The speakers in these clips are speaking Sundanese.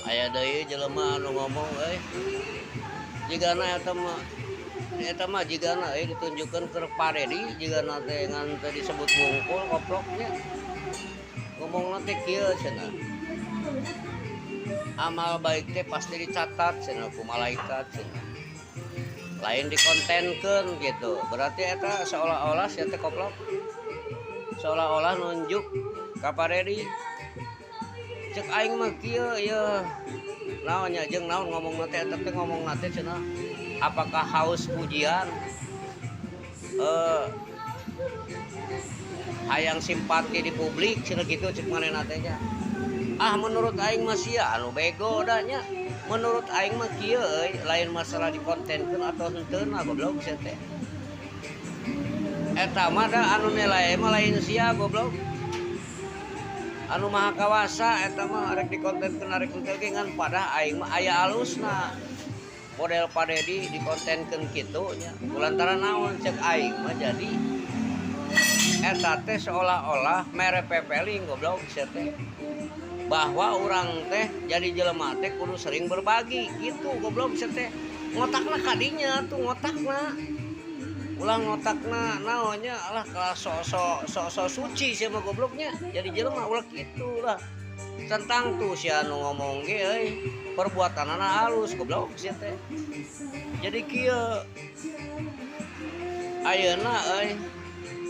Aya deui jelema anu ngomong euy, jigana eta mah jigana euy ditunjukkeun ke Pak Dedi, jigana teh ngan teu disebut wungkul koploknya. Ngomongna teh kieu cenah, "Amal baik teh pasti dicatat," cenah, "ku malaikat," cenah, "lain dikontenkeun," gitu. Berarti eta seolah-olah sia teh koplok, seolah-olah nunjuk ka Pak Dedi. Cek aing mah kieu ya, naon nya, jeung naon ngomongna teh, eta teh ngomongna teh cenah apakah haus pujian, hayang simpati di publik cenah gitu, cek manehna teh nya. Ah, menurut aing mah sia anu bego da nya. Menurut aing mah kieu euy, lain masalah dikontenkeun atau henteu na, goblok sia teh. Eta mah da anu nilai mah lain sia, goblok, anu maha kawasa. Eta mah arek dikontenkeun arek henteu ge, ngan pada aing mah aya alusna model Pak Dedi dikontenkeun kitu nya. Kulantaran naon, cek aing mah jadi eta teh seolah-olah mere pepeling, goblok sia teh, bahwa orang teh jadi jelema teh kudu sering berbagi gitu, goblok sia teh. Ngotakna kadinya tuh, ngotakna ulah ngotakna naonnya alah, kelas sok-sok sok-sok suci sih mah, gobloknya. Jadi jelema ulah kitu lah. Tentang tuh si anu ngomong ge euy, perbuatanana halus, goblok sia teh. Jadi kieu ayeuna euy,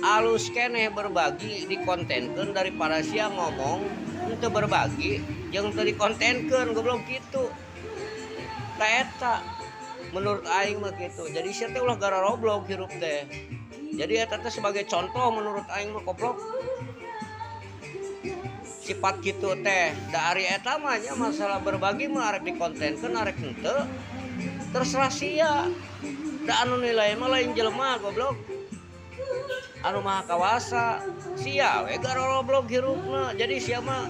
alus keneh berbagi dikontenkeun daripada sia ngomong henteu berbagi jeung teu dikontenkeun, goblok gitu. Tah, eta menurut aing mah gitu. Jadi sia teh ulah gararoblog hirup teh. Jadi eta teh sebagai contoh menurut aing mah, koplok, sifat gitu teh. Da ari eta mah nya, masalah berbagi mah arek dikontenkeun arek henteu terserah sia, da anu nilai mah lain jelema, goblok, anu maha kawasa. Sia we garoroblog hirupna, jadi sia mah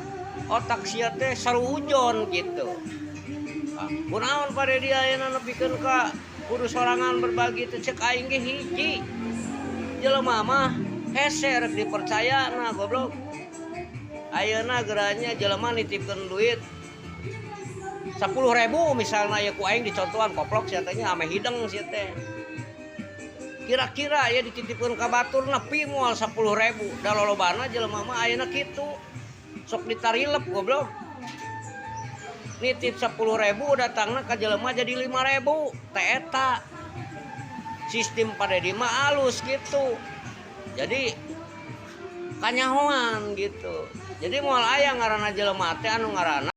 otak sia teh saruujon gitu. Ah, kunaon pada dia ayeuna nepikeun ka kudu sorangan berbagi teh? Cek aing ge hiji, jelema mah hese rek dipercaya nah, goblok. Ayeuna geranya jelema nitipkeun duit 10.000 misalnya ya, ku aing dicontohan, koplok sia teh nya, ame hideng sia teh. Kira-kira ya dititipkeun ka batur nepi moal 10.000? Da lolobana jelema mah ayeuna kitu, sok ditarilep, goblok. Nitip 10.000, datangna ka jelema jadi 5.000 teh. Eta sistem pada di mah alus gitu, jadi kanyahoan gitu. Jadi moal aya ngaranna jelema teh anu ngaranna